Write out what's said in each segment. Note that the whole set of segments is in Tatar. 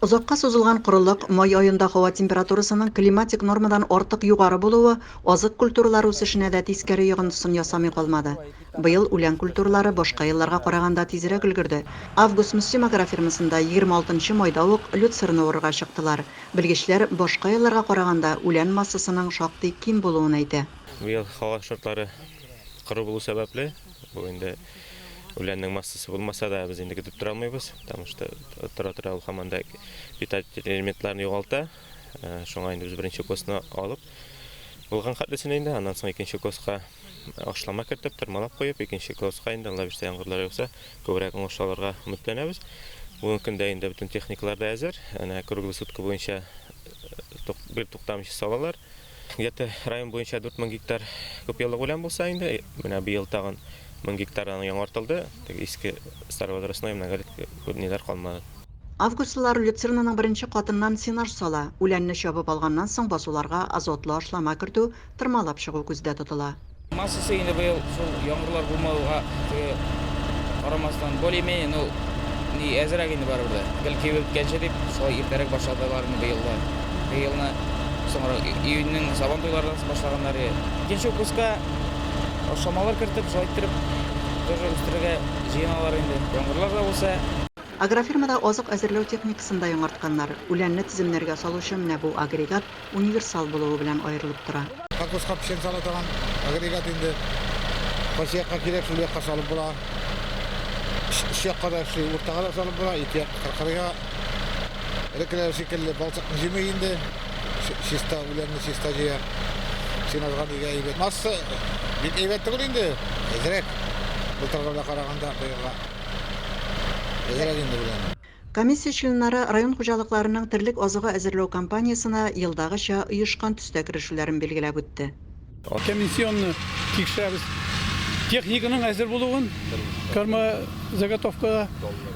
Озакка сузылган корылык, май аенда һава температурасының климатик нормадан артык югары булуы азык культуралары үсешенә дә тискәре йогынтысын ясамый калмады. Быел үлән культуралары башка елларга караганда тизрәк өлгерде. Август-Мөслим агрофирмасында 26 нчы майда ук люцерна урырга чыктылар. Белгечләр башка елларга караганда үлән массасының шактый ким булуын әйтә. Быел һава шартлары коры булу сәбәпле, бу инде үләннең массасы булмаса да, без инде көтеп тора алмыйбыз, потому что тора-тора ул һаман да питательный элементларын югалта. Э, шуңа инде без беренче косны алып, булган хәтлесен инде, аннан соң икенче коска ашлама кертеп, тырмалап куеп, икенче коска инде Алла бирсә, яңгырлар яуса, күбрәк уңыш алырга өметләнәбез. Бүгенге көндә инде бөтен техникалар да әзер. Әнә круглый сутка буенча э, бер туктамыйча салалар. Где-то район буенча 4000 гектар күпьеллык үлән булса инде, менә быел тагын 1000 гектар аның яңартылды. Теге иске старовозрастной многолетка ниләр калмады. Августлылар люцернаның беренче катыннан сенаж сала. Үләнне чабып алганнан соң басуларга азотлы ашлама кертү, тырмалап чыгу күздә тотыла. Массасы инде быел шул яңгырлар булмауга теге карамастан, более-менее, ну, ни әзрәк инде барыбер дә. Гел кибеп беткәнче дип, шулай иртәрәк башладылар инде быел да. Теге елны соңрак июньнең Сабан туйлардан соң башлаганнар иде. Икенче укуска ашламалар кертеп, шулай иттереп тоже үстерергә җыеналар инде. Яңгырлар да булса. Агрофирмада азык әзерләү техникасын да яңартканнар. Үләнне теземнәргә салучы менә бу агрегат универсал булуы белән аерылып тора. Кокоска печән сала торган агрегат инде. Кайсы якка кирәк, шул якка салып була. Өч якка да эшли, уртага да салып була, ике як кыркырга. Элеккеләр шикелле балчыкны җыймый инде. Чиста үләнне чиста җыя. Сенажга нигә әйбәт. Масса бик әйбәт түгел инде, әзрәк. Былтыргы белән караганда быелга әзрәк инде үләне. Комиссия членнары район хуҗалыкларының терлек азыгы әзерләү кампаниясенә елдагыча оешкан төстә керешүләрен билгеләп үтте. Комиссионны тикшерәбез. Техниканың әзер булуын, кормозаготовкага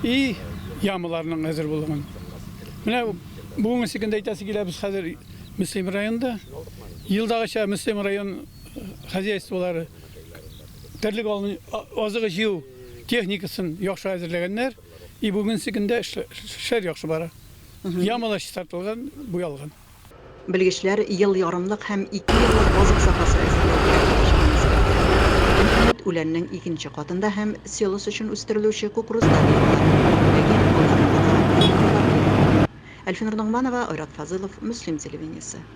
и ямаларның әзер булуын. Менә бүгенге көндә әйтәсе килә, без хәзер Мөслим районында. Елдагыча Мөслим район хозяйстволары терлек азыгы җыю техникасын яхшы әзерләгәннәр. И бүгенге көндә эшләр яхшы бара. Ямалар чистартылган, буялган. Белгечләр ел ярымлык һәм икееллык азык запасы әзерләү кирәклеге чыгын искәртә. Бөтен өмет үләннең икенче катында һәм силос өчен үстерелүче кукурузда, ди алар. Ләкин аларында да яңгырлар кирәк. Әлфинур Ногманова, Айрат Фазылов, Мөслим телевидениесе.